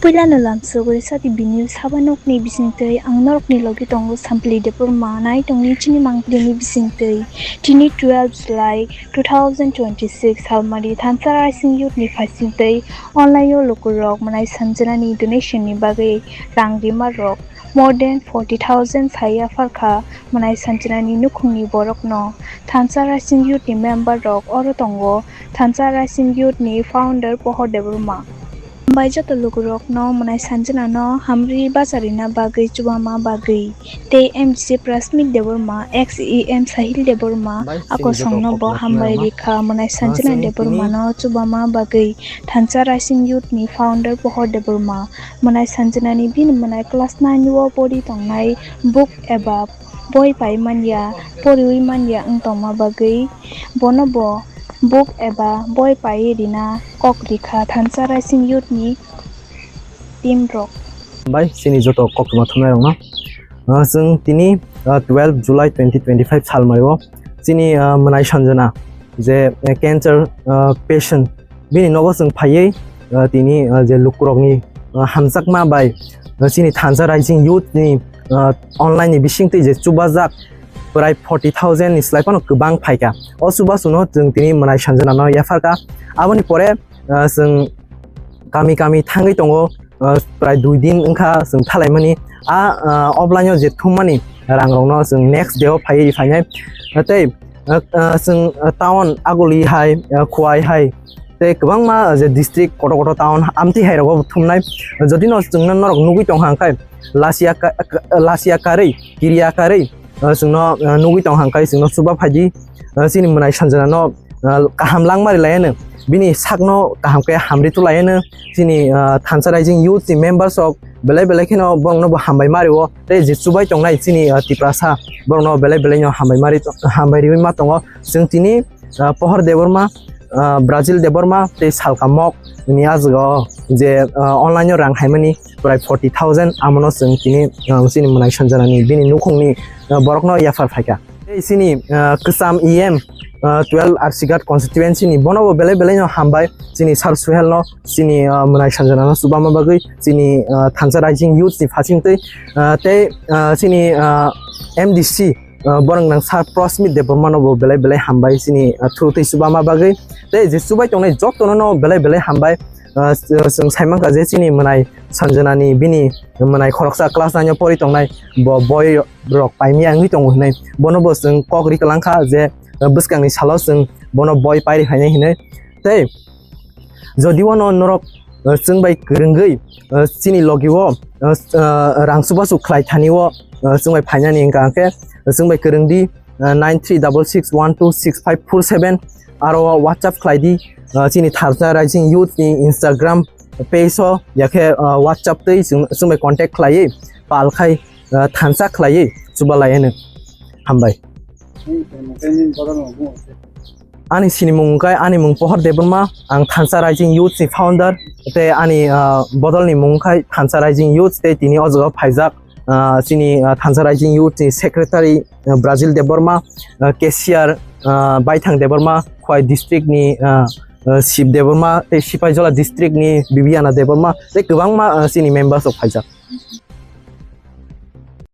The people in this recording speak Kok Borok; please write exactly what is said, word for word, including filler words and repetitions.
Puilano lamsogwi sati bini sabanokni bisingtwi ang norokni logi tongo Sampli Debbarma, nai tongni chini mangpili ni bisingtwi. Tini twelve July two thousand twenty-six salmari thansa Raising Youth ni phaisingtwi online o lukurok mwnai sanjwnani donation ni bagwi rang rima rok more than forty thousand sai yapharkha mwnai sanjwnani nukhungni borokno. Thansa Raising Youth ni member rok oro tongo, Thansa Raising Youth ni founder Pohor Debbarma. Hambai joto lukurokno mwnai sanjwnano hamri bacharina bagwi chubama bagwi tei M D C Prasmit Debbarma, ex E M Sahil Debbarma, akosongno bo hambai rikha mwnai sanjwna Debbarmano chubama bagwi. Thansa Raising Youth ni founder Pohor Debbarma mwnai sanjwnani bini mwnai class nine o pori tongnai buk eba boi pai manya, poriwi manya wng tongma bagwi bono bo buk eba boi paiwi rina kok rikha Thansa Raising Youth ni team rok. Bai chini joto koktwma thumnairokno, ah, chwng tini, ah, twelve July twenty twenty-five salmario chini, ah, mwnai sanjwna je, eh, cancer, ah, patient bini nogo chwng phaiwi, ah, tini, ah, je lukurokni, ah, hamjakma bai, ah, chini Thansa Raising Youth ni, ah, online ni bisingtwi je chubajak prai forty thousand ni slai phano kwbang phaikha. O chubachuno chwng tini mwnai sanjwnano yapharkha. Aboni pore, ah, chwng kami kami thangwi tongo, ah, prai dui din wngkha chwng thalaimani. A, ah, offline o je thummani rangrokno chwng next day o phaiwi phainai. Tei, ah, ah, chwng, ah, town Aguli hai, ah, Khowai hai tei kwbangma je district kotor kotor town amtwi hai rogo thumnai. Jodi no chwngno norok nugwi tongkha hwnkhe lasia ka-, ka-, lasia karwi, kiriya karwi, ah, chwngno, ah, nugwi tongkha hwnkhe chwngno chuba phaidi, ah, chini mwnai sanjwnano, ah, kaham langmari laiano, bini sakno kaham khe hamri tu laiano, chini, ah, Thansa Raising Youth ni members rok belai belai kheno borokno bo hambai mario tei je chubai tongnai chini, ah, Tiprasa borokno belai belai no hambai mari, hambai riwi ma tongo. Chwng tini, ah, Pohor Debbarma, ah, Brazil Debbarma tei Salka Mok ni ajwgo je, ah, online o rang haimani prai forty thousand, amono chwng tini, ah, chini mwnai sanjwnani bini nukhungni, ah, borokno yaphar phaikha. Tei chini, ah, kwcham E M, ah, twelve Arsighat constituency ni bono bo belai belai no hambai chini Sir Suhel no chini, ah, mwnai sanjwnano chubama bagwi chini, ah, Thansa Raising Youth ni phasingtwi, ah, tei, ah, chini, ah, M D C, ah, borok nang Sir Prasmit Debbarma no bo belai belai hambai chini, ah, thurutwi chubama bagwi. Tei je chubai tongnai jotono no belai belai hambai, ah, chwng saimankha je chini mwnai sanjwnani bini mwnai khoroksa class nine o pori tongnai bo boi rok paimya wngwi tongo hinwi bono bo chwng kok ri kwlangkha je, ah, bwskangni salo chwng bono boi pairi phainai hinwi. Tei jodi o no norok, eh, chwng bai kwrwngwi, eh, chini logi o, eh, eh, rang chubachu khlai thani o, eh, chwng bai phainani wngkha hwnkhe, eh, chwng bai kwrwng di, eh, nine three double six one two six five four seven, aro o WhatsApp khlai di, eh, chini Thansa Raising Youth ni Instagram page o, yakhe, eh, WhatsApp twi chwng, chwng bai contact khlaiwi pal khai, eh, thansa khlaiwi chuba lai hwno. Hambai. Ani sinimung wngkha, ani mung Pohor Debbarma, ang Thansa Raising Youth ni founder, tei ani, ah, bodol ni mung wngkha Thansa Raising Youth, tei tini o jaga o phaijak, ah, chini, ah, Thansa Raising Youth ni secretary, ah, Brazil Debbarma, ah, cashier, ah, Baithang Debbarma, Khowai district ni, ah, ah, Shiv Debbarma, tei Sipaijola district ni Bibiana Debbarma, tei kwbangma, ah, chini members rok phaijak.